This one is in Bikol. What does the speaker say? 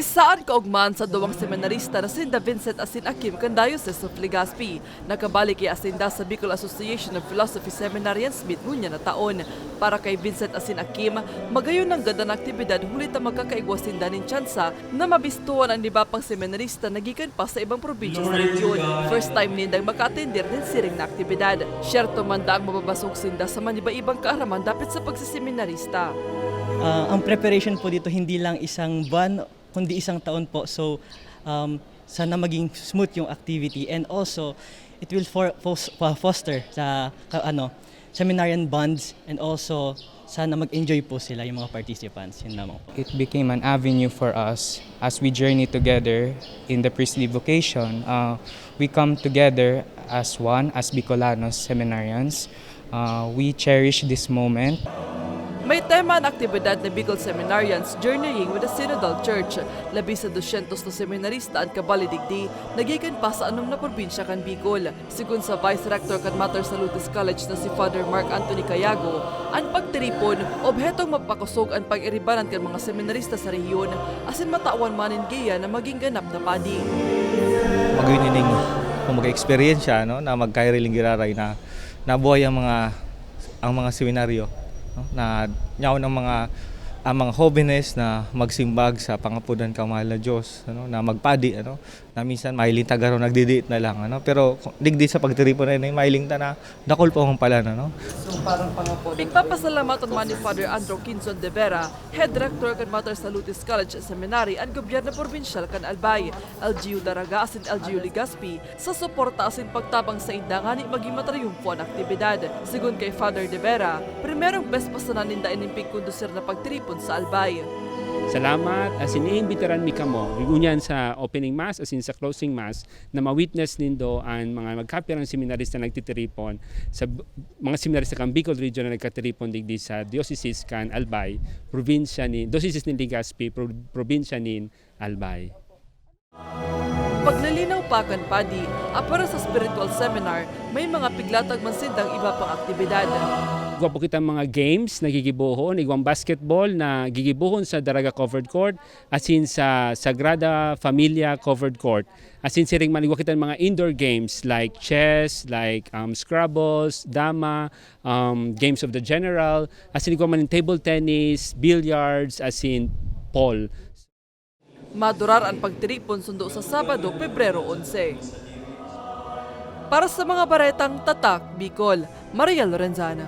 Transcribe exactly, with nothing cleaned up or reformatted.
Saan kaogmahan sa duwang seminarista na sinda Vincent asin Akim kan Diocese of Legazpi. Nakabalik iya sinda sa Bicol Association of Philosophy Seminarians mit ngunyan na taon. Para kay Vincent asin Akim, magayon nanggad an aktibidad huli ta magkakaigwa sinda nin tsansa na mabistohan an iba pang seminarista na gikan pa sa ibang probinsya sa rehiyon. First time nindang makaatender nin siring na aktibidad. Siyerto man daang mababasog sinda sa maniba-ibang kaaraman dapit sa pagsiseminarista. Ah, ang preparation po dito hindi lang isang buwan, kundi isang taon po. So, um, sana maging smooth yung activity and also it will for, fos- fo- foster sa ka- ano, seminarian bonds and also sana mag-enjoy po sila yung mga participants. Yun lamang po. It became an avenue for us as we journey together in the priestly vocation. Uh, we come together as one, as Bicolanos seminarians. Uh, we cherish this moment. May tema an aktibidad na Bicol Seminarians Journeying with the Synodal Church. Labi sa dosyentos na seminarista an kabali digdi, nagikan pa sa anom na probinsya kan Bicol. Sigon sa Vice Rector kan Mater Salutis College na si Father Mark Anthony Cayago, an pagtiripon, obhetong mapakosog an pag-iribanan kan mga seminarista sa rehiyon, asin matawan man nin giya na maging ganap na padi. Magwinining, kumbaga, eksperyensya, no, na magkairiling giraray na nabuhay ang mga ang mga seminaryo, no, na yaon ang mga ang mga hobenes na magsimbag sa pangapodan kan mahal na Diyos, ano, na magpadi, ano, na minsan mahiling ta garo nagdidiit na lang, ano, pero digdi sa pagtiripon na ini, mahiling ta na dakul pa man pala, ano. Pigpapasalamatan man ni Father Andrew Quinzon de Vera, Head Rector kan Mater Salutis College and Seminary, an gobyerno probinsyal kan Albay, L G U Daraga asin L G U Legazpi, sa suporta asin pagtabang sainda ngani magin matriyumfo an aktibidad. Sigon kay Father de Vera, primerong bes pa sana ninda ining pigkondusir na pagtiripon sa Albay. Salamat, asin iimbitaran mi kamo, ngunyan sa opening mass asin sa closing mass, na ma-witness nindo an mga magkapirang seminarista na nagtitiripon sa b- mga seminarista kan Bicol Region na nagkatiripon digdi sa diocese kan Albay, probinsya ni diocese ni Legazpi, pro- probinsya nin Albay. Paglilinaw pa kan padi, apwera sa spiritual seminar, may mga piglatag man sindang iba pang aktibidad. Igwa po kitang mga games na gigibohon, igwang basketball na gigibohon sa Daraga Covered Court, asin sa Sagrada Familia Covered Court. Asin siring man, igwa kitang mga indoor games like chess, like um, scrabbles, dama, um, games of the general, asin igwa man table tennis, billiards, asin pool. Madurar an pagtiripon sundo sa Sabado, Pebrero onse. Para sa mga baretang Tatak Bicol, Maria Lorenzana.